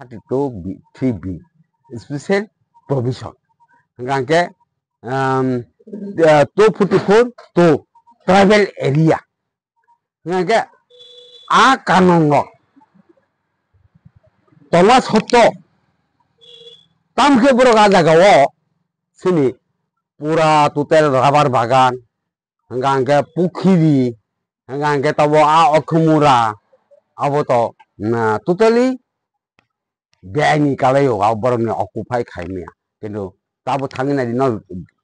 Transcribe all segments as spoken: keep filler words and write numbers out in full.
thirty-two B, three B, special provision. Hingkha hingke, um, uh, two forty-four two tribal area. Hingkha hingke a kanungo tongma sotto tamkhe borok a jagao sini pura total rubber bagan, hingkha hingke pukhiri, hingkha hingke tabo a okhumura, abo to, na, totally beaini kalai o, abo borok ni occupy khai maya. Kintu tabo thangwi nai di, no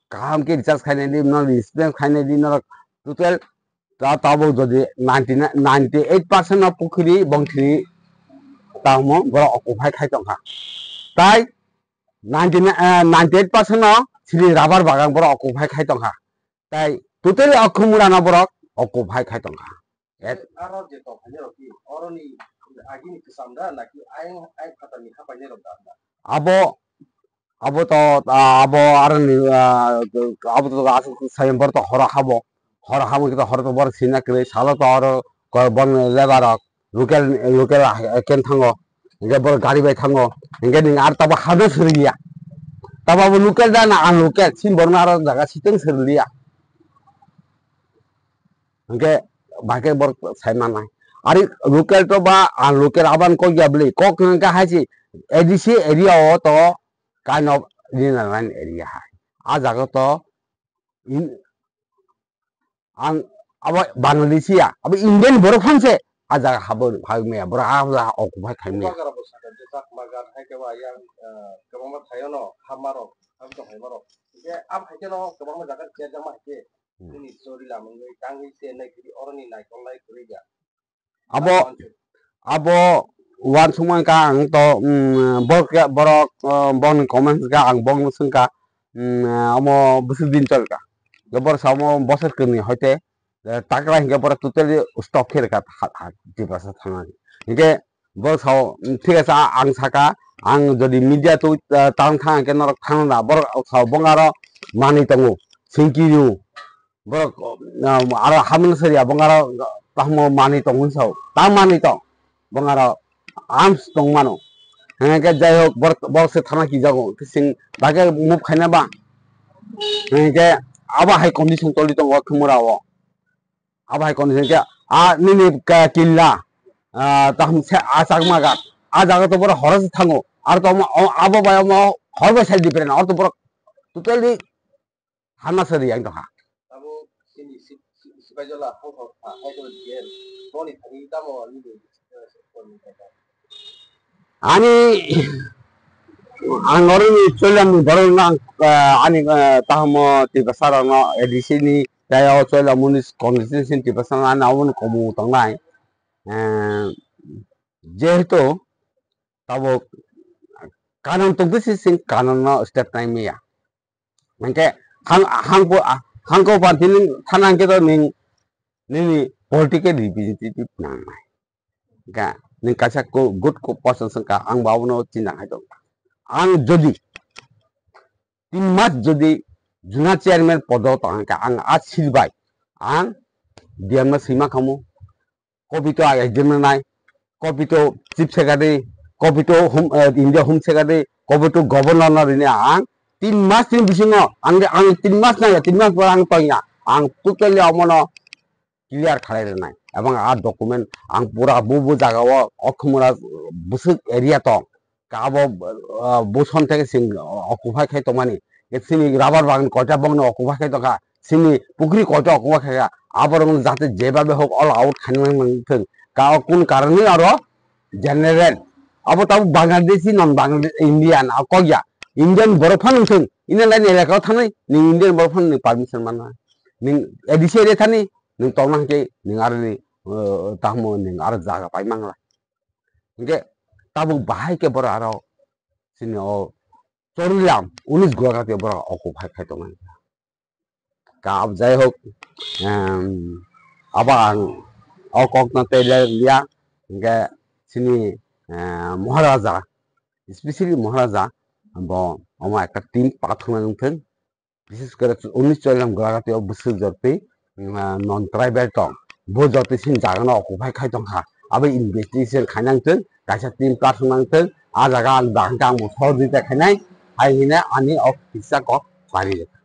kaham khe recharge khai nai di, no expense khai nai di, no total ta-, tabo jodi ninety nine, ninety eight percent no pukhiri bongthiri tamo borok occupy khai tongkha. Tai ninety nine, eh, ninety eight percent no sini rubber bagan borok occupy khai tongkha. Tai totally okhumura no borok occupy khai tongkha. Et- Aro je tongphaini rok ki, oroni agini kwcham da, naki ayang, ayang phatarni hapaini rok da? Abo, abo to, ah, abo aroni, ah, abo to aswk sayang borok to horo habo, horo habo khe to horo to borok sina kwrwi, salo to aro ko-, borokni labour rok, local, local ha-, ken thango, hingke borok gari bai thango, hingke ning ar tabo hado siriya, tabo abo local da na unlocal, sin borokno aro jaga siteng siriliya. Hingke bahai khe borok sai mannai. Ari local to ba unlocal aban kok ya bwlwi. Kok hingke hai se A D C area o to kind of inner line area hai. A jaga to in, ang abo Bangladeshi ya, abo Indian borok phan se a jaga habo phai maya, borok a jaga occupy khai maya. Bubagra bo sakha je Chakma ghat hai khe ba yang, ah, kwbangma thaio no ha marok, ha tong hai marok. Hingke abo hai khe no kwbangma jaga cherjakma hai khe. Hmm. Nini chori lamungwi tangwi se nai kiri oroni naikol lai kwrwi ya. Abo, abo uansukma wngkha ang to, mm, borok, borok, uh, bongni comments wngkha, ang bongno swngkha, mm, omo bwswk din cholkha. Borok sa omo bosor kwrwini hoite, eh, takla hinkhe borok totally stop khe rwkha ha, ha, Tiprasa thangnani. Hinkhe borok sao, "Thik ase, a-, ang saka, ang jodi media twi, ah, tang thang khe norok thang na," borok sao bongaro manwi tongo, singkirw, borok, ah, aro hamya sariya bongaro tamo manwi tong hinwi sao, ta manwi tong, bongaro arms tong mano, hingkhe jai hok borok, borok se thana kijago, kising bagwi move khaina ba, hingkhe abo hai condition toli tongo Khumura o. Abo hai kono hinkhe a nini ka-, killa, ah, tahum se a Chakma ghat. A jaga to borok horo se thango. Aro to omo, o, abo bai omo hor bai sai different. Aro to borok totally hana sari yang tongkha. Abo sini si-, si-, Sipaijala hong hong kha, hai to jail. Boni thani tamo nini, eh, Ani, ang oroni Choilamni borok no ang, ah, ani, ah, tahamo Tiprasa rok no A D C ni tei o Choilamuni constituency ni Tiprasa no ani omo no komo tongnai. Eh, jehetu tabuk kanon tongtwi se chwng kanon no step nai maya. Hingke hang, hangko, ah, hangko party ni thana hingke to ning, nini political representative nangnai. Ga, nung kaisa ko-, good ko-, person sengka, ang ba abono chinta hai tongo. Ang jodi tin mas jodi juna chairman podo tong kha, ang a sir bai, ang D M no sima khamu, copy to I G M nai, copy to chief secretary, copy to home, eh, India home secretary, copy to governor no rini ang tin mas ni bisingo, ang, ang tin mas nai, tin mas pore ang tongya, ang totally omono clear khalai rwnai. Ebong a document ang pura bo bo jaga o Okhumura bwswk area tong. Ka abo, ah, Buson theke chwng occupy khai tongmani. Ke chini rubber bagan koita bongno occupy khai tongkha. Chini pukri koita occupy khai kha. Aborok jate jebabe hok all out khaina nang thung. Ka o kun karon ni aro general. Abo tabo Bangladeshi non Bangladesh Indian a kokya. Indian borok phano thung. Indian line elaka o thangnai. Ning Indian borok phano ning permission mana. Ning A D C area thani. Nwng tongna hwnkhe nwng aroni, uh, tamo nwng aro jaga pai mangla. Hwnkhe tabuk bahai khe borok aro chini o Chorilam unis Guwahati borok occupy khai tongmani. Ka, jai hok, em, abo ang o kokno tei liya, hwnkhe chini, eh, Maharaja, especially Maharaja, bo omo ekta team pathorna wngthung. Bises kore unis Choilam Guwahati o bwswk jotwi, ah, non tribal tong. Bo jotwi sini jaga no occupy khai tongkha. Abo investigation khainang thung, kaisa team pathornang thung, A jaga ang dang kang bo sor di ta khainai, hai hine ani o kisa kok pari rwkha.